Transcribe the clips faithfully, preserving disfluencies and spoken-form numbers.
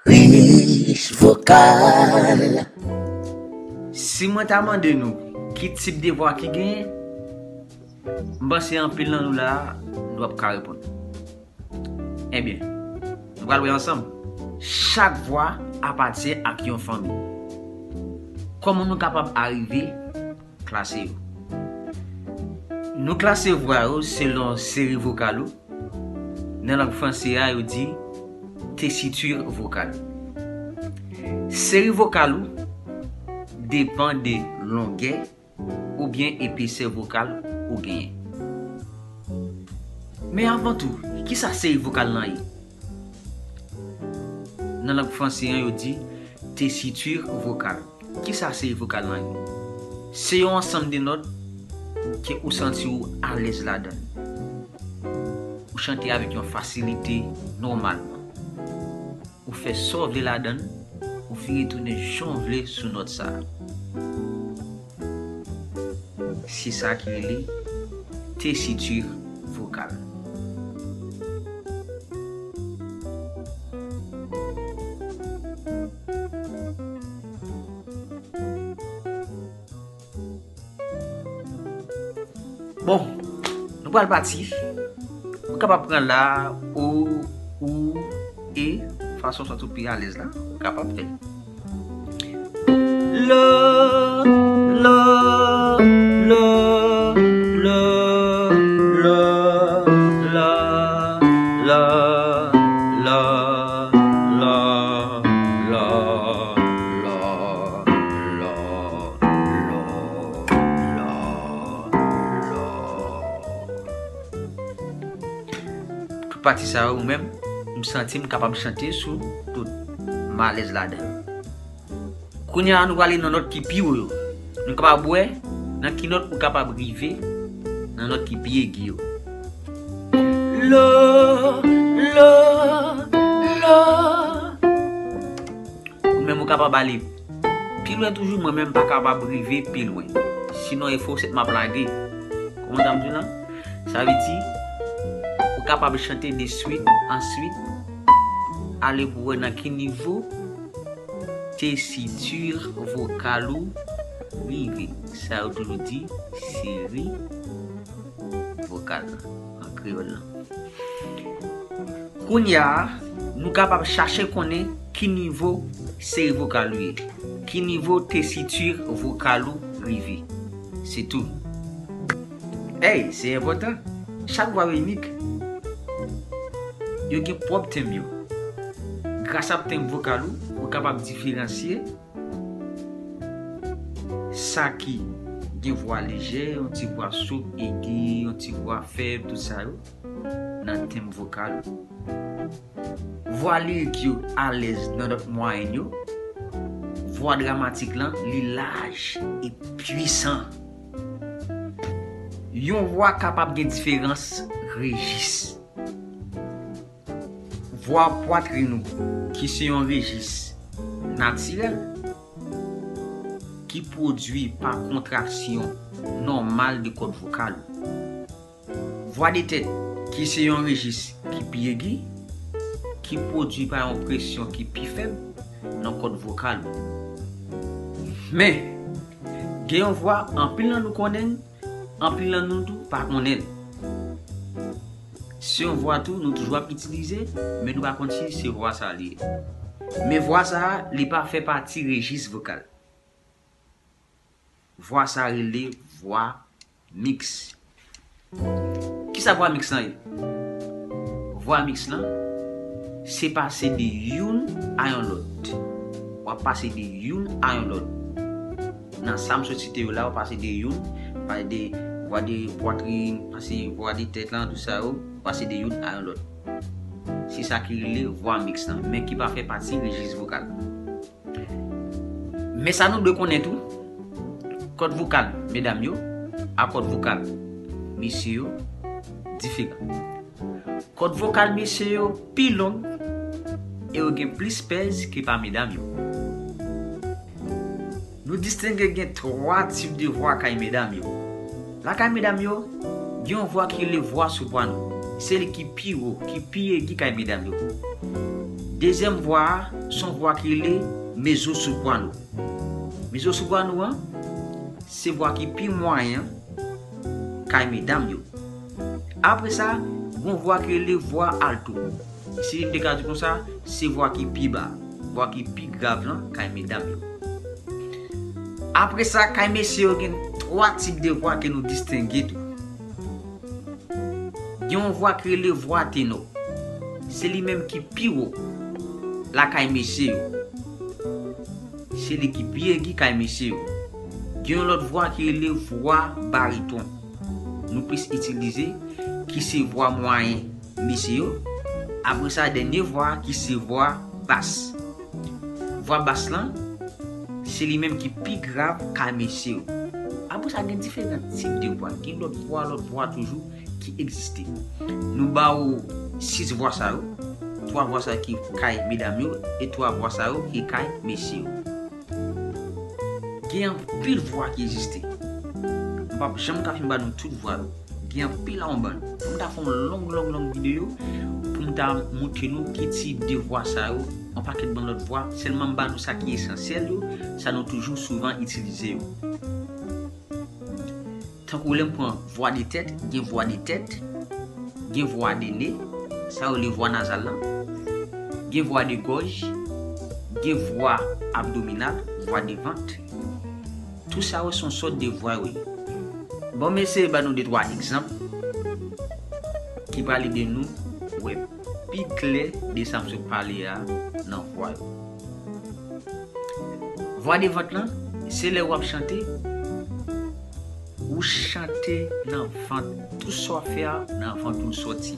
Kriz vokal. Si mwen ta mande nou ki tip de vwa ki genyen, m panse anpil nan nou la, nou ap ka reponn. Ebyen, nou pral wè ansanm. Chak vwa apatyen ak yon fanmi. Kòman nou kapab arive klase yo? Nou klase vwa yo selon seri vokal ou. Nan lang franse a, yo di tesitur vokal. Seri vokal ou depann de longè oubyen epesè vokal ou genyen. Men avan tou, kisa seri vokal lan ye? Nan lang franse an, yo di tesitur vokal. Kisa seri vokal lan ye? Se yon ansanm de nòt ke ou santi w alèz ladan l. Ou chante avèk yon fasilite nòmalman. Ou fè sa w vle ladan l, ou vire tounen jan w vle sou nòt sa a. Se sa ki rele tesitur vokal. Bon, nou pral pati. Ou kapab pran la, o, ou, e, fason sa tou pi alèz la, ou kapab fè. La, la, la, la, la, la, la, la, la, la, la, la, la, la. Tout pati sa yo, ou menm, m santi m kapab chante sou tout. M alèz ladan. Kounye a, nou prale nan nòt ki pi wo yo. Nou kapab wè nan ki nòt ou kapab rive nan nòt ki pi egi yo. La, la, la. Ou menm ou kapab ale pi lwen toujou, mwen menm m pa kapab rive pi lwen. Sinon, e fosèt m ap lage. Kòman sa m di la? Sa vle di, ou kapab chante de swit, answit, ale pou wè nan ki nivo tesitur vokal ou rive. Sa yo toujou di seri vokal an kreyòl lan. Kounye a, nou kapab chache konnen ki nivo seri vokal ou ye, ki nivo tesitur vokal ou rive. Se tou. Ey, se enpòtan. Chak vwa yo inik. Yo gen pwòp tenb yo. Gras a tenb vokal ou, ou kapab diferansye sa ki gen vwa lejè, yon ti vwa souk, egi, yon ti vwa fèb, tout sa yo, nan tenb vokal ou. Vwa lirik yo alèz nan nòt mwayèn yo. Vwa dramatik lan, li laj e pwisan. Yon vwa kapab gen diferans rejis. Vwa pwatrin ou, ki se yon rejis natirèl, ki pwodui pa kontraksyon nòmal de kòd vokal ou. Vwa de tèt, ki se yon rejis ki pi egi, ki pwodui pa yon presyon ki pi fèb nan kòd vokal ou. Men, gen yon vwa anpil nan nou konnen l, anpil nan nou tou pa konnen l. Se yon vwa tou nou toujou ap itilize, men nou pa konn si se vwa sa li ye. Men vwa sa a, li pa fè pati rejis vokal. Vwa sa a rele vwa miks. Kisa vwa miks lan ye? Vwa miks lan, se pase de youn a yon lòt. W ap pase de youn a yon lòt. Nan sa m sot site yo la, w pase de youn, pase de vwa de pwatrin, pase vwa de tèt lan, tout sa yo, pase de youn a yon lòt. Se sa ki rele vwa miks lan, men ki pa fè pati rejis vokal. Men sa nou dwe konnen tou, kòd vokal medam yo ak kòd vokal mesye yo diferan. Kòd vokal mesye yo pi long e yo gen plis pèz ke pa medam yo. Nou distenge gen twa tip de vwa kay medam yo. Lakay medam yo, gen yon vwa ki rele vwa soprano. Se li ki pi wo, ki pi egi kay medam yo. Dezyèm vwa a, se yon vwa ki rele mezosoprano. Mezosoprano an, se vwa ki pi mwayen kay medam yo. Apre sa, gen yon vwa ki rele vwa alto. Si n te ka di konsa, se vwa ki pi ba, vwa ki pi grav lan kay medam yo. Apre sa, kay mesye yo gen twa tip de vwa ke nou distenge tou. Gen yon vwa ki rele vwa tenò. Se li menm ki pi wo lakay mesye yo. Se li ki pi egi kay mesye yo. Gen yon lòt vwa ki rele vwa bariton. Nou plis itilize, ki se vwa mwayen mesye yo. Apre sa, dènye vwa ki se vwa bas. Vwa bas lan, se li menm ki pi grav kay mesye yo. Apre sa, gen diferan tip de vwa. Gen lòt vwa, lòt vwa toujou ki egziste. Nou ba ou sis vwa sa yo. Twa vwa sa yo ki kay medam yo e twa vwa sa yo ki kay mesye yo. Gen anpil vwa ki egziste. M p ap janm ka fin ba nou tout vwa yo. Gen anpil anbann. Fò m ta fè yon long, long, long videyo pou m ta montre nou ki tip de vwa sa yo, yon pakèt bann lòt vwa. Sèlman m ba nou sa ki esansyèl yo, sa nou toujou souvan itilize yo. Tankou lè m pran vwa de tèt, gen vwa de tèt, gen vwa de ne, sa yo rele vwa nazal lan, gen vwa de gòj, gen vwa abdominal, vwa de vant. Tout sa yo se yon sòt de vwa yo ye. Bon, m eseye ba nou de twa egzanp ki pral ede nou wè pi klè de sa m sot pale a nan vwa yo. Vwa de vant lan, se lè w ap chante, ou chante nan vant. Tout sa w ap fè a, nan vant ou l sòti.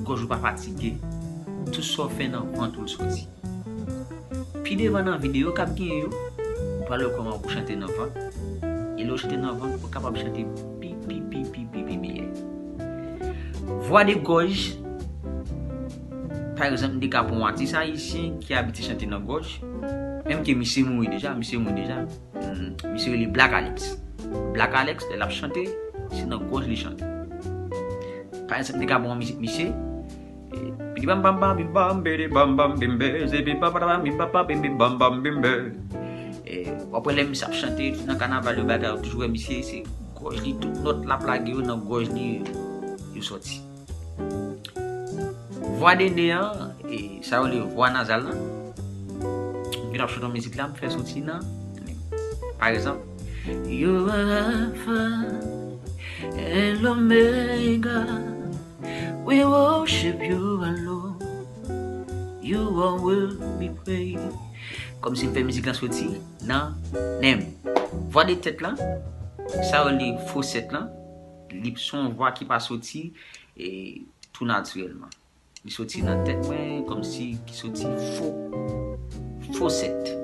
Gòj ou pa fatige. Tout sa w fè nan vant ou l sòti. Pi devan nan videyo k ap genyen yo, ou pral wè kòman pou chante nan vant. E lè w chante nan vant, ou kapab chante pi, pi, pi, pi, pi, pi byen. Vwa de gòj, pa egzanp, m te ka pran yon atis ayisyen ki abitye chante nan gòj, menm ke misye mouri deja, misye mouri deja. Hmm, misye rele Black Alex. Black Alex, lè l ap chante, se nan gòj li chante. Pa egzanp, m te ka pran yon mizik misye, e, bidi bam bam bam, bim bam, bidi bam bam, bim be, ze bim bam bam bam, bim bam bam, bim bim bam bam, bim be. E, w ap wè lè misye ap chante nan kanaval yo, bagay yo, toujou wè misye, se gòj li, tout nòt l ap lage yo nan gòj li yo sòti. Vwa de ne an, e, sa yo rele vwa nazal lan. M vin ap chante yon mizik la, m fè soti nan, pa egzanp, You are Alpha and Omega. We worship you alone. You are worthy praise. Kòmsi m fè mizik lan soti nan nen m. Vwa de tèt lan, sa yo rele fosèt lan, li se yon vwa ki pa soti, e, tou natirèlman. Li soti nan tèt mwen, kòmsi ki soti fo, fosèt.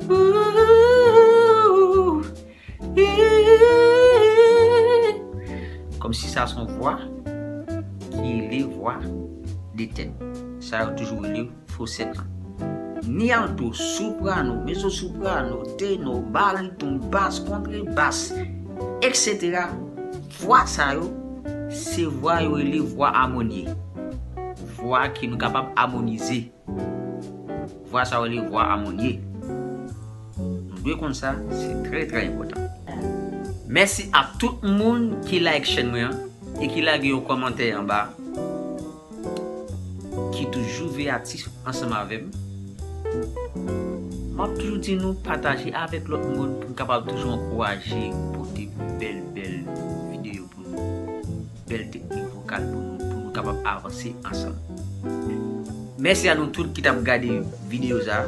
Ooh, yeah. Kòmsi sa se yon vwa ki rele vwa de tèt. Sa yo toujou rele fosèt lan. Ni alto, soprano, mezosoprano, tenò, bariton, bas, kontrebas, etsetera. Vwa sa yo, se vwa yo rele vwa amonye. Vwa ke nou kapab amonize. Vwa sa yo rele vwa amonye. Nou dwe konn sa, se trè, trè enpòtan. Mèsi a tout moun ki like chèn mwen an e ki lage yon kòmantè anba, ki toujou veyatif ansanm avè m. M ap toujou di nou pataje avèk lòt moun pou n kapab toujou ankouraje pote bèl, bèl videyo pou nou, bèl teknik vokal pou nou, pou nou kapab avanse ansanm. Mèsi a nou tout ki t ap gade videyo sa a.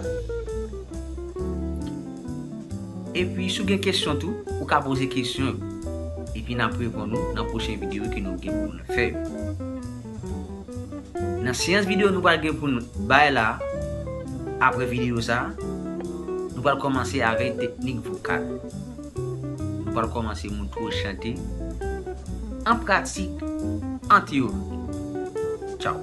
Epi, si w gen kesyon tou, ou ka poze kesyon yo. Epi, n ap reponn ou nan pwochen videyo ke nou gen pou n fè yo. Nan seyans videyo nou pral gen pou n bay la, apre videyo sa a, nou pral kòmanse avèk teknik vokal. Nou pral kòmanse montre w chante an pratik, an teyori. Tchaw.